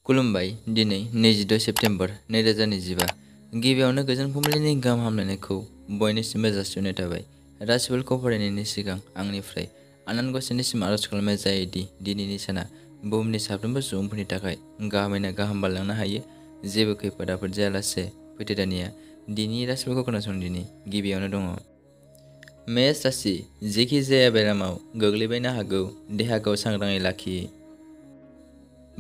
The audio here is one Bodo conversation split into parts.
खुलुमबाय दिनै 26 सेप्तेम्बर 2025 गिबियावनो गोजोन फुंबिलिनि गाहाम हामलायनायखौ बयनिसिमबो जासिहरनाय थाबाय। राशिफोरखौ फरायनायनि सिगां आंनिफ्राय आनान गसाइनिसिम आरज खालामनाय जायोदि दिनैनि साना बुहुमनि साफ्रोमबो सुबुंफोरनि थाखाय गाहामैनो गाहाम बारलांनो हायो। जेबो खैफोद आफोद जायालासे फैदो दानिया दिनैनि राशिफोरखौ खोनासंदिनि। गिबियावनो दङ मेष राशि, जेखि जाया बेरामाव गोग्लैबायनो हागौ, देहाखौ सांग्राङै लाखि।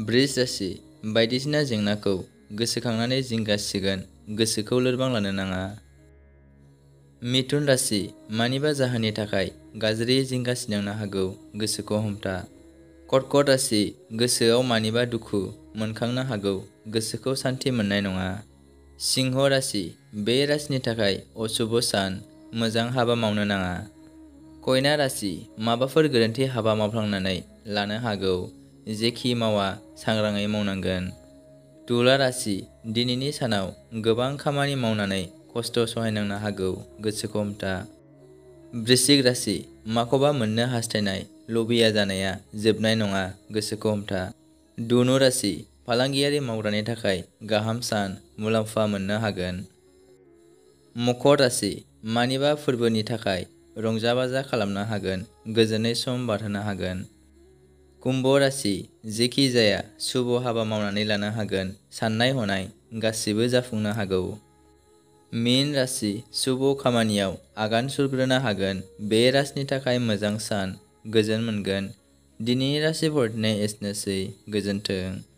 बृष राशि, बायदिसिना जेंनाखौ गोसोखांनानै जिंगासिगोन, गोसोखौ लोरबां लानो नाङा। मिथुन राशि, मानिबा जाहोननि थाखाय गाज्रि जिंगासिनांनो हागौ, गोसोखौ हमथा। कर्कट राशि, गोसोआव मानिबा दुखु मोनखांनो हागौ, गोसोखौ सान्थि मोननाय नङा। सिंह राशि, बे राशिनि थाखाय अशुभ सान, मोजां हाबा मावनो नाङा। कन्या राशि, माबाफोर गोरोन्थि हाबा मावफ्लांनानै लानो हागौ, जेखि मावा सांग्राङै मावनांगोन। तुला राशि, दिनैनि सानाव गोबां खामानि मावनानै खस्थ' सहायनांनो हागौ, गोसोखौ हमथा। वृश्चिक राशि, माखौबा मोननो हास्थायनाय लुबैया जानाया जोबनाय नङा, गोसोखौ हमथा। धनु राशि, फालांगियारि मावग्रानि थाखाय गाहाम सान, मुलाम्फा मोननो हागोन। मकर राशि, मानिबा फोरबोनि थाखाय रंजा बाजा खालामनो हागोन, गोजोनै सम बारहोनो हागोन। कुम्भ राशि, जेखि जाया शुभ हाबा मावनानै लानो हागोन, साननाय हनाय गासिबो जाफुंनो हागौ। मीन राशि, शुभ खामानियाव आगान सुरग्रोनो हागोन, बे राशिनि थाखाय मोजां सान, गोजोन मोनगोन। दिनैनि राशि फरायनाया एसेनोसै, गोजोन्थों।